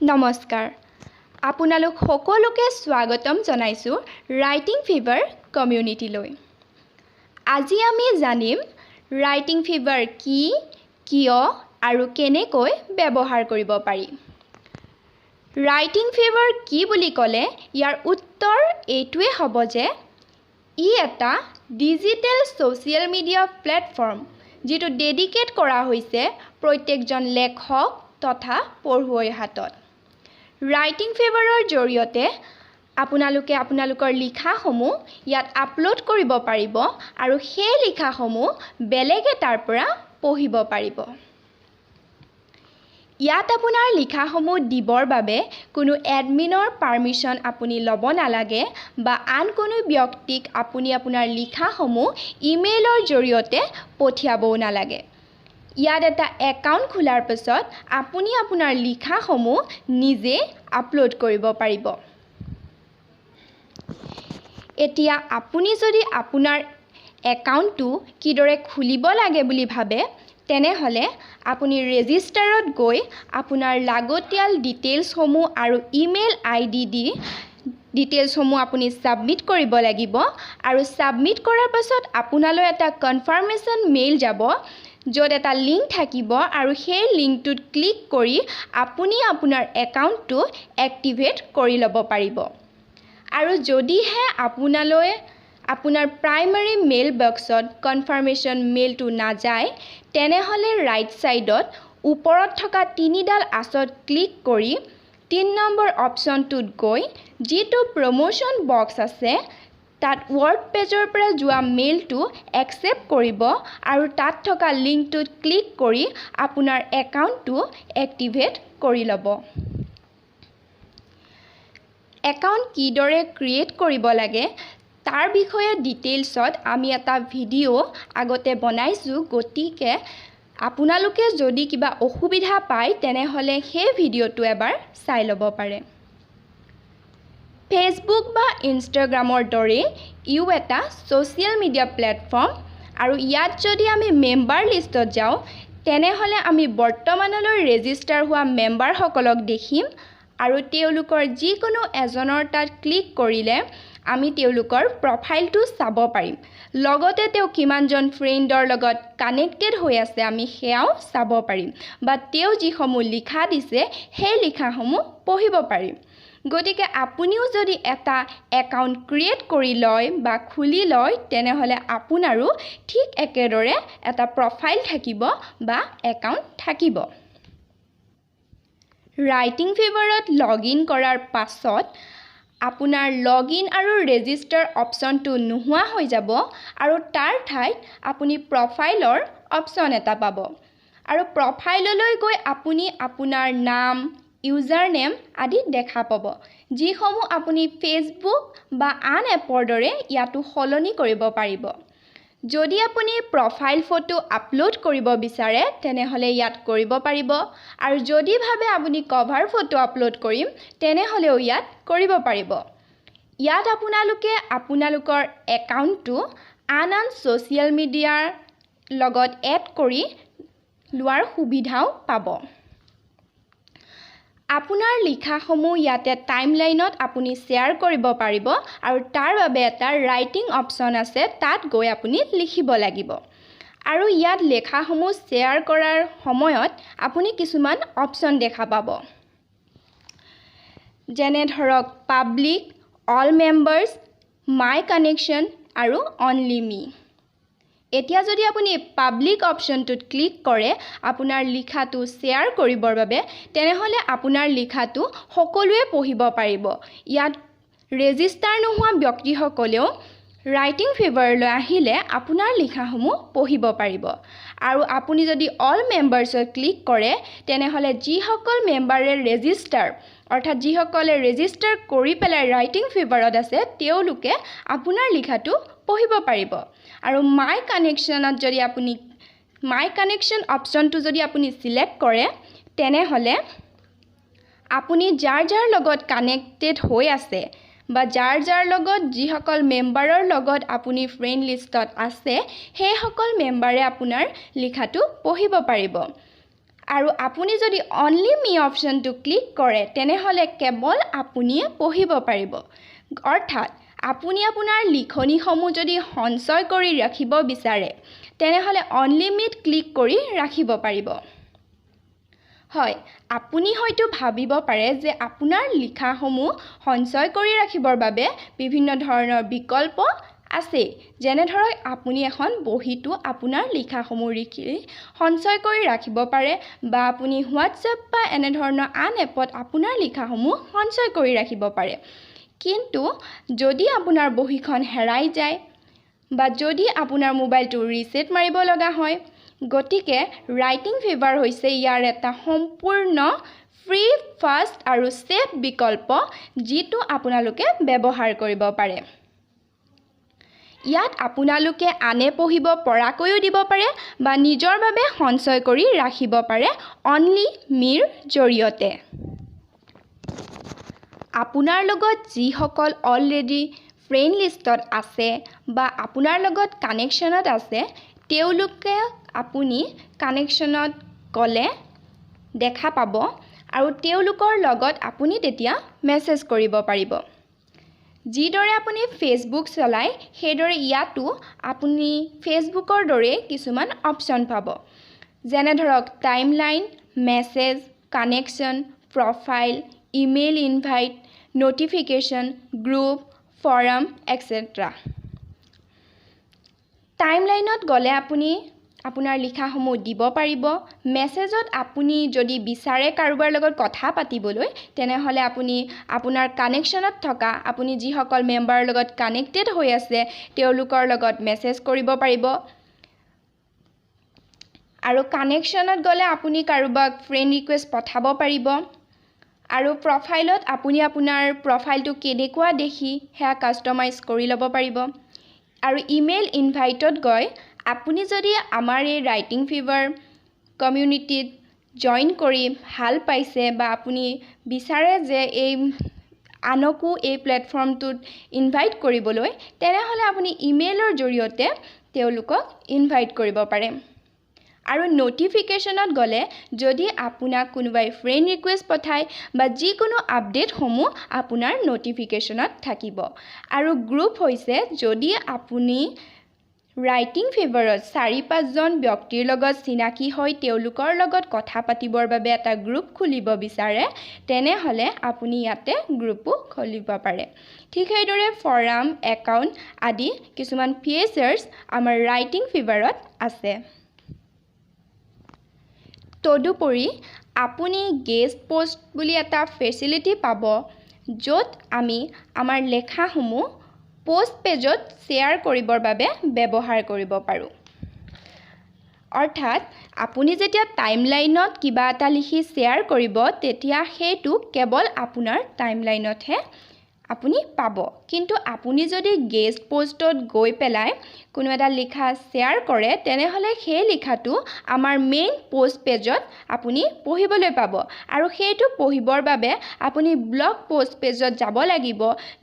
নমস্কাৰ, আপোনালোক সকলোকে স্বাগতম জনাইছোঁ ৰাইটিং ফিভাৰ কমিউনিটিলৈ। আজি আমি জানিম ৰাইটিং ফিভাৰ কি, কিয় আৰু কেনেকৈ ব্যৱহাৰ কৰিব পাৰি। ৰাইটিং ফিভাৰ কি বুলি ক'লে ইয়াৰ উত্তৰ এইটোৱে হ'ব যে ই এটা ডিজিটেল ছ'চিয়েল মিডিয়া প্লেটফৰ্ম, যিটো ডেডিকেট কৰা হৈছে প্ৰত্যেকজন লেখক তথা পঢ়ুৱৈৰ হাতত। ৰাইটিং ফিভাৰৰ জৰিয়তে আপোনালোকে আপোনালোকৰ লিখাসমূহ ইয়াত আপলোড কৰিব পাৰিব আৰু সেই লিখাসমূহ বেলেগে তাৰ পৰা পঢ়িব পাৰিব। ইয়াত আপোনাৰ লিখাসমূহ দিবৰ বাবে কোনো এডমিনৰ পাৰ্মিশ্যন আপুনি ল'ব নালাগে বা আন কোনো ব্যক্তিক আপুনি আপোনাৰ লিখাসমূহ ইমেইলৰ জৰিয়তে পঠিয়াবও নালাগে। ইয়াত এটা একাউণ্ট খোলাৰ পিছত আপুনি আপোনাৰ লিখাসমূহ নিজে আপলোড কৰিব পাৰিব। এতিয়া আপুনি যদি আপোনাৰ একাউণ্টটো কিদৰে খুলিব লাগে বুলি ভাবে, তেনেহ'লে আপুনি ৰেজিষ্টাৰত গৈ আপোনাৰ লাগতিয়াল ডিটেইলছসমূহ আৰু ইমেইল আই ডি দি ডিটেইলছসমূহ আপুনি ছাবমিট কৰিব লাগিব আৰু ছাবমিট কৰাৰ পাছত আপোনালৈ এটা কনফাৰ্মেশ্যন মেইল যাব, য'ত এটা লিংক থাকিব আৰু সেই লিংকটোত ক্লিক কৰি আপুনি আপোনাৰ একাউণ্টটো এক্টিভেট কৰি ল'ব পাৰিব। আৰু যদিহে আপোনালৈ আপোনাৰ প্ৰাইমাৰী মেইল বক্সত কনফাৰ্মেশ্যন মেইলটো নাযায়, তেনেহ'লে ৰাইট ছাইডত ওপৰত থকা তিনিডাল আঁচত ক্লিক কৰি 3 নম্বৰ অপশ্যনটোত গৈ যিটো প্ৰমোশ্যন বক্স আছে, তাত ৱৰ্ড পেজৰ পৰা যোৱা মেইলটো একচেপ্ট কৰিব আৰু তাত থকা লিংকটোত ক্লিক কৰি আপোনাৰ একাউণ্টটো এক্টিভেট কৰি ল'ব। একাউণ্ট কিদৰে ক্ৰিয়েট কৰিব লাগে, তাৰ বিষয়ে ডিটেইলছত আমি এটা ভিডিঅ' আগতে বনাইছোঁ। গতিকে আপোনালোকে যদি কিবা অসুবিধা পায়, তেনেহ'লে সেই ভিডিঅ'টো এবাৰ চাই ল'ব পাৰে। ফেচবুক বা ইনষ্টাগ্ৰামৰ দৰেই ইও এটা ছ'চিয়েল মিডিয়া প্লেটফৰ্ম আৰু ইয়াত যদি আমি মেম্বাৰ লিষ্টত যাওঁ, তেনেহ'লে আমি বৰ্তমানলৈ ৰেজিষ্টাৰ হোৱা মেম্বাৰসকলক দেখিম আৰু তেওঁলোকৰ যিকোনো এজনৰ তাত ক্লিক কৰিলে আমি তেওঁলোকৰ প্ৰফাইলটো চাব পাৰিম। লগতে তেওঁ কিমানজন ফ্ৰেণ্ডৰ লগত কানেক্টেড হৈ আছে, আমি সেয়াও চাব পাৰিম বা তেওঁ যিসমূহ লিখা দিছে, সেই লিখাসমূহ পঢ়িব পাৰিম। গতিকে আপুনিও যদি এটা একাউণ্ট ক্ৰিয়েট কৰি লয় বা খুলি লয়, তেনেহ'লে আপোনাৰো ঠিক একেদৰে এটা প্ৰফাইল থাকিব বা একাউণ্ট থাকিব। ৰাইটিং ফিভাৰত লগ ইন কৰাৰ পাছত আপোনাৰ লগ ইন আৰু ৰেজিষ্টাৰ অপশ্যনটো নোহোৱা হৈ যাব আৰু তাৰ ঠাইত আপুনি প্ৰফাইলৰ অপশ্যন এটা পাব আৰু প্ৰফাইললৈ গৈ আপুনি আপোনাৰ নাম, ইউজাৰ নেম আদি দেখা পাব, যিসমূহ আপুনি ফেচবুক বা আন এপৰ দৰে ইয়াতো সলনি কৰিব পাৰিব। যদি আপুনি প্ৰফাইল ফটো আপলোড কৰিব বিচাৰে, তেনেহ'লে ইয়াত কৰিব পাৰিব আৰু যদি ভাবে আপুনি কভাৰ ফটো আপলোড কৰিম, তেনেহ'লেও ইয়াত কৰিব পাৰিব। ইয়াত আপোনালোকে আপোনালোকৰ একাউণ্টটো আন আন ছ'চিয়েল মিডিয়াৰ লগত এড কৰি লোৱাৰ সুবিধাও পাব। আপোনাৰ লিখাসমূহ ইয়াতে টাইম লাইনত আপুনি শ্বেয়াৰ কৰিব পাৰিব আৰু তাৰ বাবে এটা ৰাইটিং অপশ্যন আছে, তাত গৈ আপুনি লিখিব লাগিব। আৰু ইয়াত লেখাসমূহ শ্বেয়াৰ কৰাৰ সময়ত আপুনি কিছুমান অপশ্যন দেখা পাব, যেনে ধৰক public, all members, my connection আৰু অনলি মি। এতিয়া যদি আপুনি পাব্লিক অপশ্যনটোত ক্লিক কৰে আপোনাৰ লিখাটো শ্বেয়াৰ কৰিবৰ বাবে, তেনেহ'লে আপোনাৰ লিখাটো সকলোৱে পঢ়িব পাৰিব। ইয়াত ৰেজিষ্টাৰ নোহোৱা ব্যক্তিসকলেও ৰাইটিং ফিভাৰলৈ আহিলে আপোনাৰ লিখাসমূহ পঢ়িব পাৰিব। আৰু আপুনি যদি অল মেম্বাৰ্ছত ক্লিক কৰে, তেনেহ'লে যিসকল মেম্বাৰে ৰেজিষ্টাৰ, অৰ্থাৎ যিসকলে ৰেজিষ্টাৰ কৰি পেলাই ৰাইটিং ফিভাৰত আছে, তেওঁলোকে আপোনাৰ লিখাটো পঢ়িব পাৰিব। আৰু মাই কানেকশ্যনত যদি আপুনি মাই কানেকশ্যন অপশ্যনটো যদি আপুনি চিলেক্ট কৰে, তেনেহ'লে আপুনি যাৰ যাৰ লগত কানেক্টেড হৈ আছে বা যাৰ যাৰ লগত, যিসকল মেম্বাৰৰ লগত আপুনি ফ্ৰেণ্ড লিষ্টত আছে, সেইসকল মেম্বাৰে আপোনাৰ লিখাটো পঢ়িব পাৰিব। আৰু আপুনি যদি অনলি মি অপশ্যনটো ক্লিক কৰে তেনেহ'লে কেৱল আপুনিয়ে পঢ়িব পাৰিব। অৰ্থাৎ আপুনি আপোনাৰ লিখনিসমূহ যদি সঞ্চয় কৰি ৰাখিব বিচাৰে তেনেহ'লে অনলি মিত ক্লিক কৰি ৰাখিব পাৰিব। হয়, আপুনি হয়তো ভাবিব পাৰে যে আপোনাৰ লিখাসমূহ সঞ্চয় কৰি ৰাখিবৰ বাবে বিভিন্ন ধৰণৰ বিকল্প আছেই। যেনে ধৰক আপুনি এখন বহীতো আপোনাৰ লিখাসমূহ লিখি সঞ্চয় কৰি ৰাখিব পাৰে বা আপুনি হোৱাটছএপ বা এনেধৰণৰ আন এপত আপোনাৰ লিখাসমূহ সঞ্চয় কৰি ৰাখিব পাৰে। কিন্তু যদি আপোনাৰ বহীখন হেৰাই যায় বা যদি আপোনাৰ মোবাইলটো ৰিছেট মাৰিব লগা হয়, গতিকে ৰাইটিং ফিভাৰ হৈছে ইয়াৰ এটা সম্পূৰ্ণ ফ্ৰী, ফাষ্ট আৰু ছেফ বিকল্প যিটো আপোনালোকে ব্যৱহাৰ কৰিব পাৰে। ইয়াত আপোনালোকে আনে পঢ়িব পৰাকৈও দিব পাৰে বা নিজৰ বাবে সঞ্চয় কৰি ৰাখিব পাৰে অনলি মিৰ জৰিয়তে। আপোনাৰ লগত যিসকল অলৰেডি ফ্ৰেণ্ড লিষ্টত আছে বা আপোনাৰ লগত কানেকশ্যনত আছে তেওঁলোকে আপুনি কানেকশ্যনত গ'লে দেখা পাব আৰু তেওঁলোকৰ লগত আপুনি তেতিয়া মেছেজ কৰিব পাৰিব। যিদৰে আপুনি ফেচবুক চলায় সেইদৰে ইয়াতো আপুনি ফেচবুকৰ দৰেই কিছুমান অপশ্যন পাব। যেনে ধৰক timeline, message, connection, profile, email invite, notification, group, forum etcetera. টাইমলাইনত গ'লে আপুনি আপোনাৰ লিখাসমূহ দিব পাৰিব। মেছেজত আপুনি যদি বিচাৰে কাৰোবাৰ লগত কথা পাতিবলৈ তেনেহ'লে আপুনি আপোনাৰ কানেকশ্যনত থকা আপুনি যিসকল মেম্বাৰৰ লগত কানেক্টেড হৈ আছে তেওঁলোকৰ লগত মেছেজ কৰিব পাৰিব। আৰু কানেকশ্যনত গ'লে আপুনি কাৰোবাক ফ্ৰেণ্ড ৰিকুৱেষ্ট পঠাব পাৰিব। আৰু প্ৰফাইলত আপুনি আপোনাৰ প্ৰফাইলটো কেনেকুৱা দেখি সেয়া কাষ্টমাইজ কৰি ল'ব পাৰিব। আৰু ইমেইল ইনভাইটত গৈ আপুনি যদি আমাৰ এই ৰাইটিং ফিভাৰ কমিউনিটিত জইন কৰি ভাল পাইছে বা আপুনি বিচাৰে যে এই আনকো এই প্লেটফৰ্মটোত ইনভাইট কৰিবলৈ, তেনেহ'লে আপুনি ইমেইলৰ জৰিয়তে তেওঁলোকক ইনভাইট কৰিব পাৰে। আৰু ন'টিফিকেশ্যনত গ'লে যদি আপোনাক কোনোবাই ফ্ৰেণ্ড ৰিকুৱেষ্ট পঠায় বা যিকোনো আপডেটসমূহ আপোনাৰ ন'টিফিকেশ্যনত থাকিব। আৰু গ্ৰুপ হৈছে যদি আপুনি ৰাইটিং ফিভাৰত 4-5জন ব্যক্তিৰ লগত চিনাকি হৈ তেওঁলোকৰ লগত কথা পাতিবৰ বাবে এটা গ্ৰুপ খুলিব বিচাৰে তেনেহ'লে আপুনি ইয়াতে গ্ৰুপো খুলিব পাৰে। ঠিক সেইদৰে ফৰাম, একাউণ্ট আদি কিছুমান ফিচাৰ্ছ আমাৰ ৰাইটিং ফিভাৰত আছে। তদুপৰি আপুনি গেষ্ট পষ্ট বুলি এটা ফেচিলিটি পাব য'ত আমি আমাৰ লেখাসমূহ পোষ্ট পেজত শ্বেয়াৰ কৰিবৰ বাবে ব্যৱহাৰ কৰিব পাৰোঁ। অৰ্থাৎ আপুনি যেতিয়া টাইমলাইনত কিবা এটা লিখি শ্বেয়াৰ কৰিব তেতিয়া সেইটো কেৱল আপোনাৰ টাইমলাইনতহে আপুনি পাব। কিন্তু আপুনি যদি গেষ্ট পষ্টত গৈ পেলাই কোনো এটা লিখা শ্বেয়াৰ কৰে তেনেহ'লে সেই লিখাটো আমাৰ মেইন পষ্ট পেজত আপুনি পঢ়িবলৈ পাব। আৰু সেইটো পঢ়িবৰ বাবে আপুনি ব্লগ পষ্ট পেজত যাব লাগিব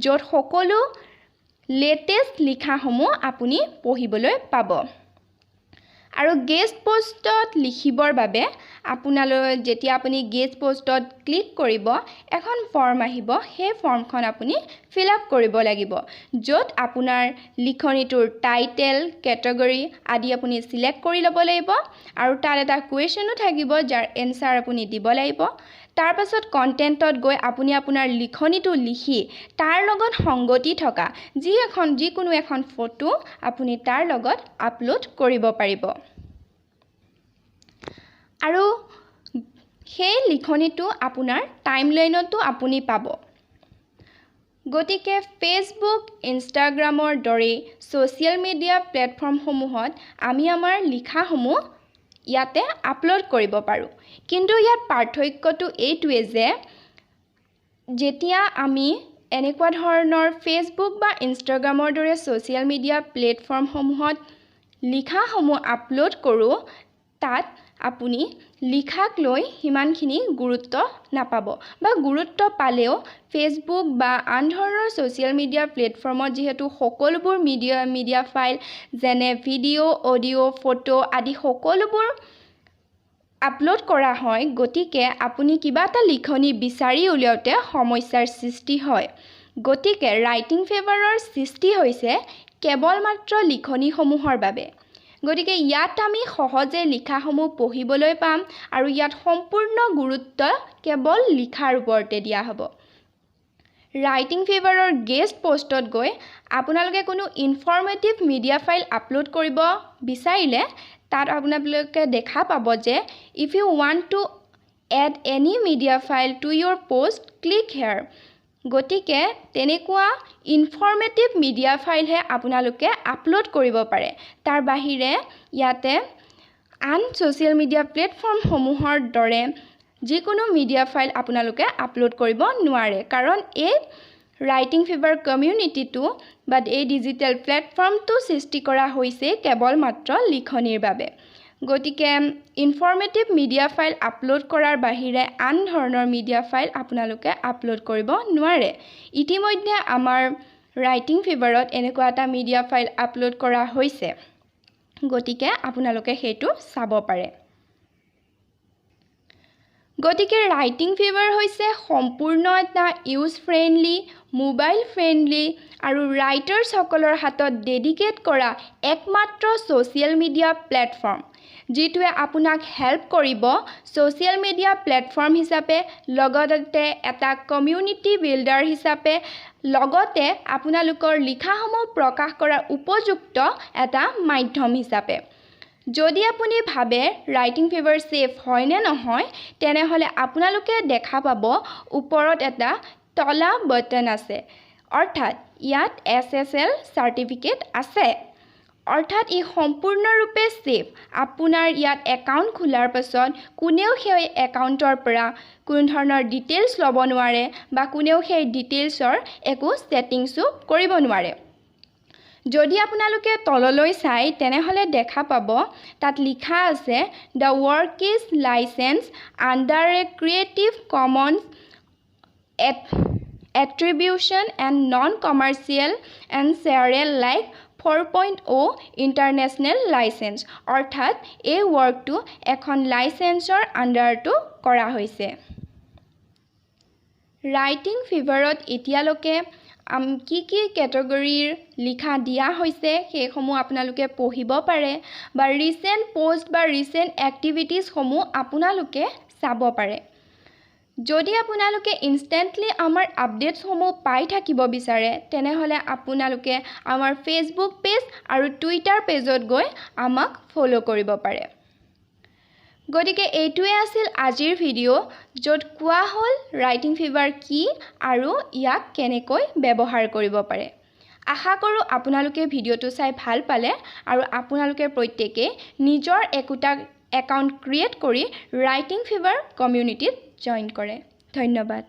য'ত সকলো লেটেষ্ট লিখাসমূহ আপুনি পঢ়িবলৈ পাব। আৰু গেষ্ট পষ্টত লিখিবৰ বাবে আপোনালৈ যেতিয়া আপুনি গেষ্ট পষ্টত ক্লিক কৰিব এখন ফৰ্ম আহিব, সেই ফৰ্মখন আপুনি ফিল আপ কৰিব লাগিব য'ত আপোনাৰ লিখনিটোৰ টাইটেল, কেটেগৰী আদি আপুনি চিলেক্ট কৰি ল'ব লাগিব। আৰু তাত এটা কুৱেশ্যনো থাকিব যাৰ এনচাৰ আপুনি দিব লাগিব। তাৰপাছত কণ্টেণ্টত গৈ আপুনি আপোনাৰ লিখনিটো লিখি তাৰ লগত সংগতি থকা যিকোনো এখন ফটো আপুনি তাৰ লগত আপলোড কৰিব পাৰিব। আৰু সেই লিখনিটো আপোনাৰ টাইমলাইনতো আপুনি পাব। গতিকে ফেচবুক, ইনষ্টাগ্ৰামৰ দৰেই ছ'চিয়েল মিডিয়া প্লেটফৰ্মসমূহত আমি আমাৰ লিখাসমূহ ইয়াতে আপলোড কৰিব পাৰোঁ। কিন্তু ইয়াত পাৰ্থক্যটো এইটোৱে যে যেতিয়া আমি এনেকুৱা ধৰণৰ ফেচবুক বা ইনষ্টাগ্ৰামৰ দৰে ছ'চিয়েল মিডিয়া প্লেটফৰ্মসমূহত লিখাসমূহ আপলোড কৰোঁ তাত আপুনি লিখাক লৈ সিমানখিনি গুৰুত্ব নাপাব বা গুৰুত্ব পালেও ফেচবুক বা আন ধৰণৰ ছ'চিয়েল মিডিয়া প্লেটফৰ্মত যিহেতু সকলোবোৰ মিডিয়া ফাইল যেনে ভিডিঅ', অডিঅ', ফটো আদি সকলোবোৰ আপলোড কৰা হয়, গতিকে আপুনি কিবা এটা লিখনি বিচাৰি উলিয়াওঁতে সমস্যাৰ সৃষ্টি হয়। গতিকে ৰাইটিং ফিভাৰৰ সৃষ্টি হৈছে কেৱল মাত্ৰ লিখনিসমূহৰ বাবে। গতিকে ইয়াত আমি সহজে লিখাসমূহ পঢ়িবলৈ পাম আৰু ইয়াত সম্পূৰ্ণ গুৰুত্ব কেৱল লিখাৰ ওপৰতে দিয়া হ'ব। ৰাইটিং ফিভাৰৰ গেষ্ট পষ্টত গৈ আপোনালোকে কোনো ইনফৰ্মেটিভ মিডিয়া ফাইল আপলোড কৰিব বিচাৰিলে তাত আপোনালোকে দেখা পাব যে if you want to add any media file to your post, click here. গতিকে তেনেকুৱা ইনফৰ্মেটিভ মিডিয়া ফাইলহে আপোনালোকে আপলোড কৰিব পাৰে। তাৰ বাহিৰে ইয়াতে আন ছ'চিয়েল মিডিয়া প্লেটফৰ্মসমূহৰ দৰে যিকোনো মিডিয়া ফাইল আপোনালোকে আপলোড কৰিব নোৱাৰে, কাৰণ এই ৰাইটিং ফিভাৰ কমিউনিটিটো বা এই ডিজিটেল প্লেটফৰ্মটো সৃষ্টি কৰা হৈছে কেৱল মাত্ৰ লিখনিৰ বাবে। গতিকে ইনফৰ্মেটিভ মিডিয়া ফাইল আপলোড কৰাৰ বাহিৰে আন ধৰণৰ মিডিয়া ফাইল আপোনালোকে আপলোড কৰিব নোৱাৰে। ইতিমধ্যে আমাৰ ৰাইটিং ফিভাৰত এনেকুৱা এটা মিডিয়া ফাইল আপলোড কৰা হৈছে, গতিকে আপোনালোকে সেইটো চাব পাৰে। গতিকে ৰাইটিং ফিভাৰ হৈছে সম্পূৰ্ণ এটা ইউজ ফ্ৰেণ্ডলি, মোবাইল ফ্ৰেণ্ডলি আৰু ৰাইটাৰ্ছসকলৰ হাতত ডেডিকেট কৰা একমাত্ৰ ছ'চিয়েল মিডিয়া প্লেটফৰ্ম, যিটোৱে আপোনাক হেল্প কৰিব ছ'চিয়েল মিডিয়া প্লেটফৰ্ম হিচাপে, লগতে এটা কমিউনিটি বিল্ডাৰ হিচাপে, লগতে আপোনালোকৰ লিখাসমূহ প্ৰকাশ কৰাৰ উপযুক্ত এটা মাধ্যম হিচাপে। যদি আপুনি ভাবে ৰাইটিং ফিভাৰ ছেফ হয় নে নহয়, তেনেহ'লে আপোনালোকে দেখা পাব ওপৰত এটা তলা বাটন আছে, অৰ্থাৎ ইয়াত SSL certificate আছে, অৰ্থাৎ ই সম্পূৰ্ণৰূপে ছেফ। আপোনাৰ ইয়াত একাউণ্ট খোলাৰ পাছত কোনেও সেই একাউণ্টৰ পৰা কোনো ধৰণৰ ডিটেইলছ ল'ব নোৱাৰে বা কোনেও সেই ডিটেইলছৰ একো ছেটিংছো কৰিব নোৱাৰে। যদি আপোনালোকে তললৈ চায় তেনেহ'লে দেখা পাব তাত লিখা আছে the work is licence under a Creative Commons attribution and non commercial and share alike 4.0 international licence, অৰ্থাৎ এই ৱৰ্কটো এখন লাইচেন্সৰ আণ্ডাৰটো কৰা হৈছে। ৰাইটিং ফিভাৰত এতিয়ালৈকে কি কি কেটেগৰীৰ লিখা দিয়া হৈছে সেইসমূহ আপোনালোকে পঢ়িব পাৰে বা ৰিচেণ্ট পষ্ট বা ৰিচেণ্ট এক্টিভিটিছসমূহ আপোনালোকে চাব পাৰে। যদি আপোনালোকে ইনষ্টেণ্টলি আমাৰ আপডেটছসমূহ পাই থাকিব বিচাৰে তেনেহ'লে আপোনালোকে আমাৰ ফেচবুক পেজ আৰু টুইটাৰ পেজত গৈ আমাক ফ'ল' কৰিব পাৰে। গতিকে এইটোৱে আছিল আজিৰ ভিডিঅ' য'ত কোৱা হ'ল ৰাইটিং ফিভাৰ কি আৰু ইয়াক কেনেকৈ ব্যৱহাৰ কৰিব পাৰে। আশা কৰোঁ আপোনালোকে ভিডিঅ'টো চাই ভাল পালে আৰু আপোনালোকে প্ৰত্যেকেই নিজৰ একোটা একাউণ্ট ক্ৰিয়েট কৰি ৰাইটিং ফিভাৰ কমিউনিটিত জইন কৰে। ধন্যবাদ।